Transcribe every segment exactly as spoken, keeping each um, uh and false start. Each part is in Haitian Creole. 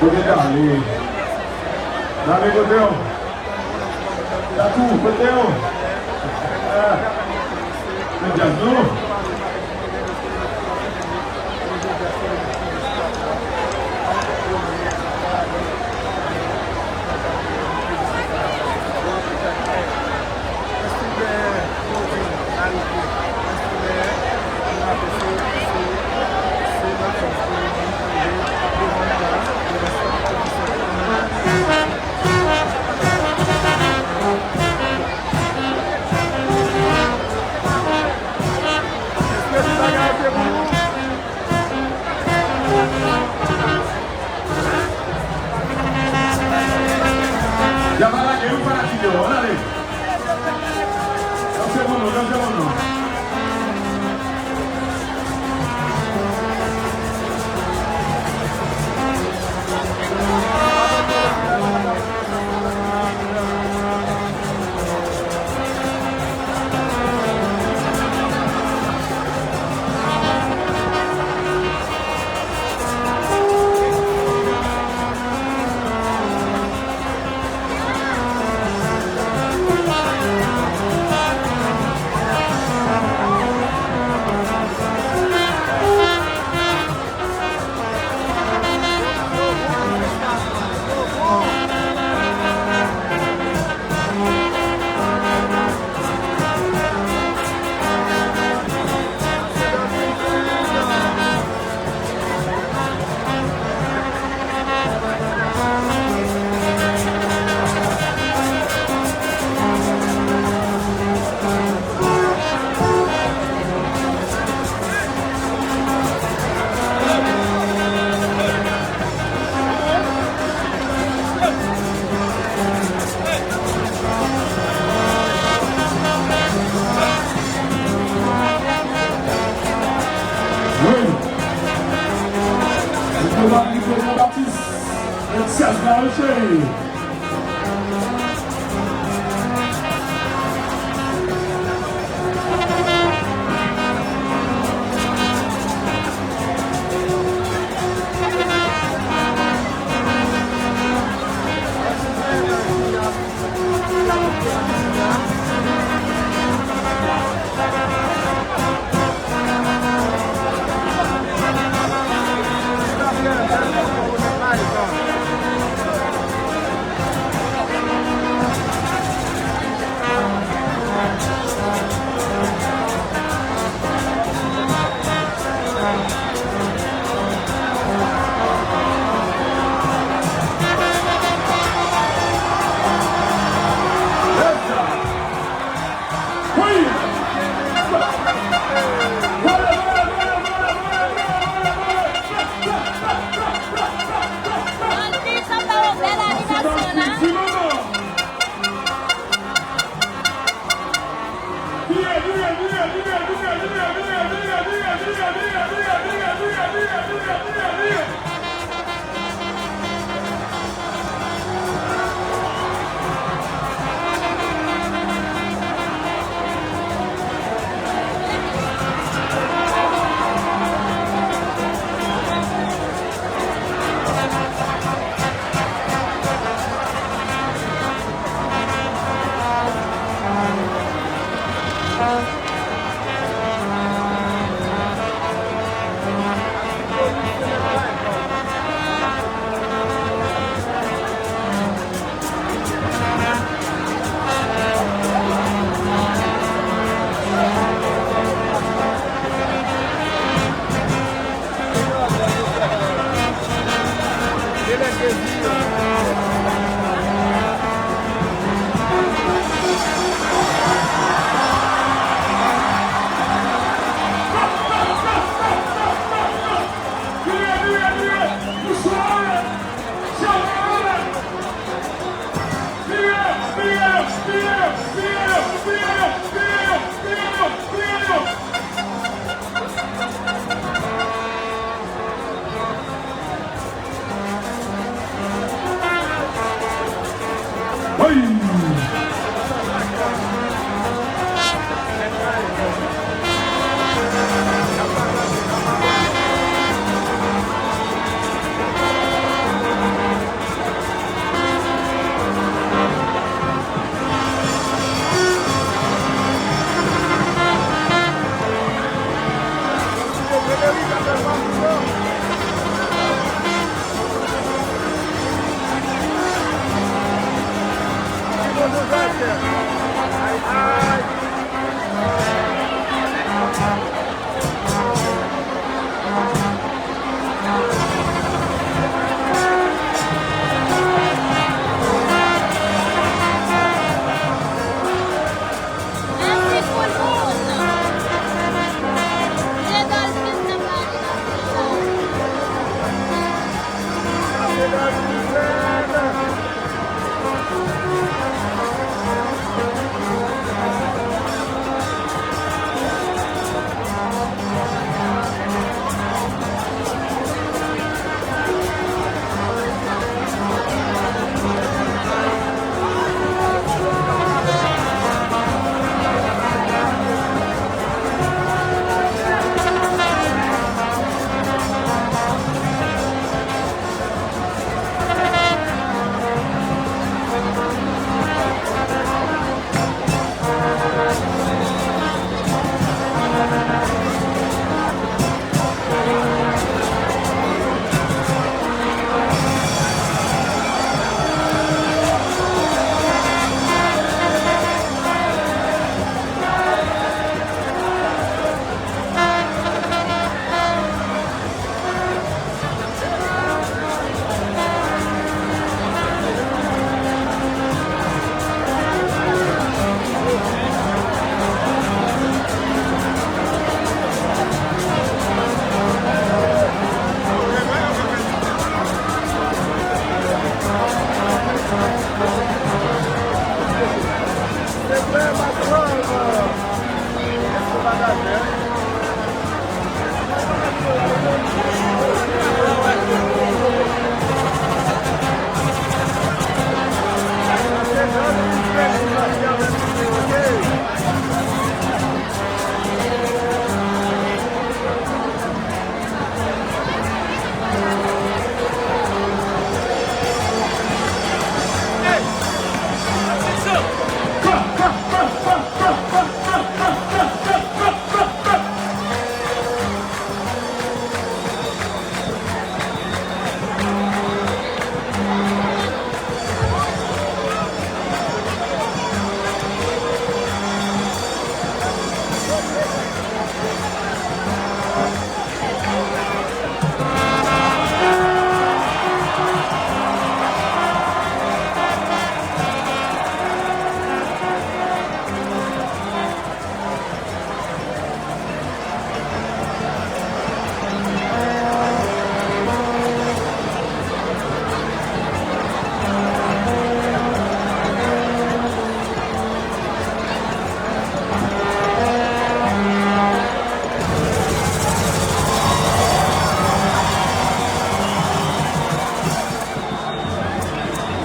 Kote Dale? Dale, kote w? Tatou, kote w? Ah, nan djaz, non? Y ap alage yon fanatik yo, ann ale. Danse pou nou, danse pou nou. Nicolas Baptiste, Serge Laroche.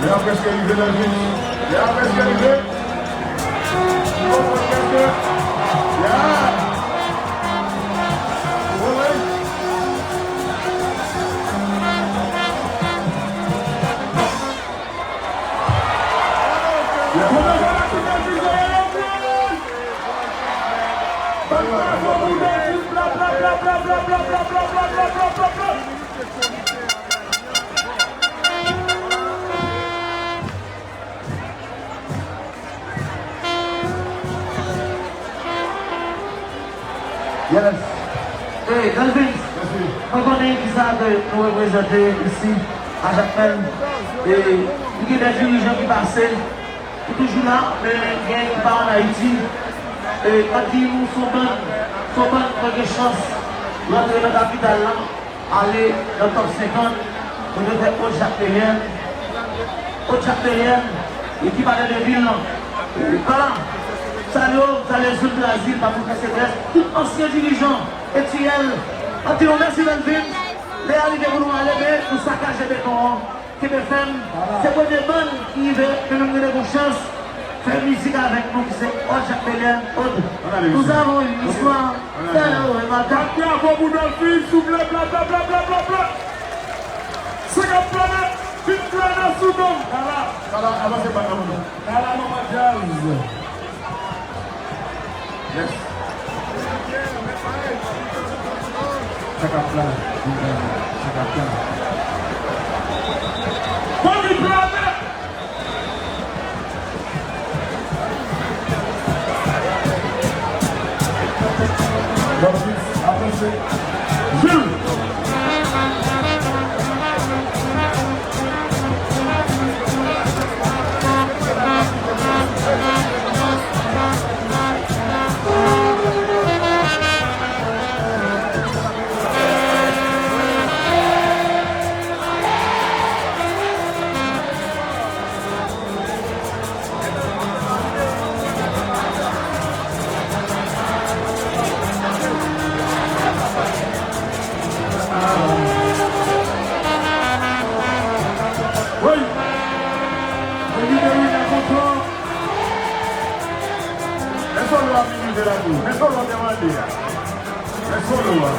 Lè a prèske rive, Delphine. Lè a prèske rive. Lè a prèske. Ya. Woy. Ya. Yes. Hey, Delphine. Mèsi. Mwen konnen kisa ke nou reprezante isi a Jakmèl. E nou gen de dirijan ki pase, ki toujou la, men gen ki pa ann Ayiti. E m ap di nou, se yon bann, se yon bann mwen gen chans rantre nan kapital la, ale nan top senkant, mwen te fè Aude Jacques Pellien. Aude Jacques Pellien, e ki pale de vil lan. Vwala. Salye w, salye Jules Brazil, Patrick Mercedes, tout ansyen dirijan, Etiyèl. An di nou mèsi, Delphine. Lè a rive pou nou ale, men nou sakaje beton an. Kenbe fèm. Se premye bann ki rive, men nou rete gon chans fè mizik avèk nou, ki se Aude Jacques Pellien. Aude, nous avons une histoire très remarquable. Bravo pou Delphine, souple, bla, bla, bla. Senkant Planèt, vin plané sou do m. Kala, Kala, avanse pa nan mwen. Kala, manman djaz. Yes. Sa k ap la, sa k ap la. Mami Planèt! Jules! Wi! Epi de wi nan kontwòl. Men solo a vin rive la tou. Men solo a te mande a. Men solo a.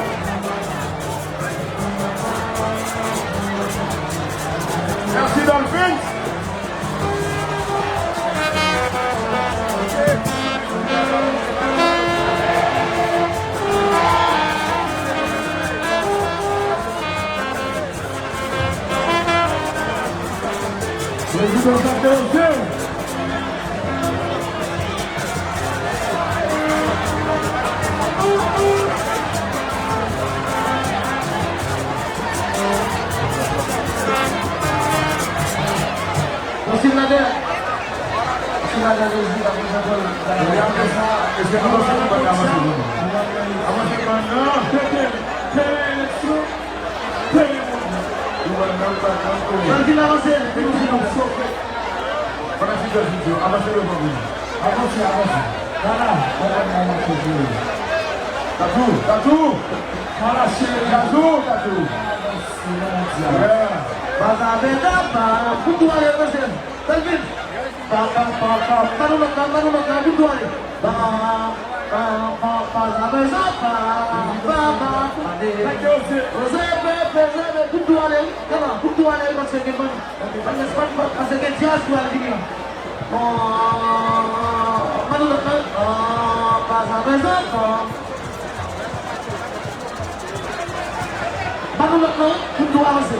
Mèsi, Dolphins. Prezidan Chante Osye. Konsil Nader. Konsil Nader Jezi, la Konsil Paul. Apre sa, èske nou panse nou pa ka avanse, non? Avanse, non. Peye eleksyon. Peye moun. Yo pa nan pa nan konnen. Nan vin avanse, vin nou vin nou sofe. Fanatik de video, avanse devan vin. Avanse, avanse. Vwala, vwala, vwala, vwala. Tatou, Tatou. Vwala, cheri. Tatou, Tatou. Avanse, avanse. Yeah. Baz avè daba, pou tou ale, mesye. Delphine. Pa, pa, pa, pa, pa nou lòt la, pa nou lòt la, pou tou ale. Pa, pa, pa, pa, pa, pa, pa, pa, pa, pa, ale. Oze, pe, pe, oze, pe, pou tou ale, wi. Kama, pou tou ale, wi, paske gen bann, bann, bann, paske gen djaz pou al vini la. Bon, pa nou lòt la, pa, pa, pa, pa, pa. Ban nou lòt non, pou nou avanse.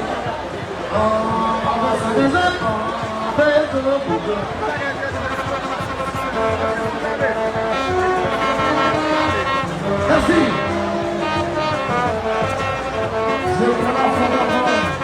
Avanse, avanse. Mèsi. Se pou la fondasyon.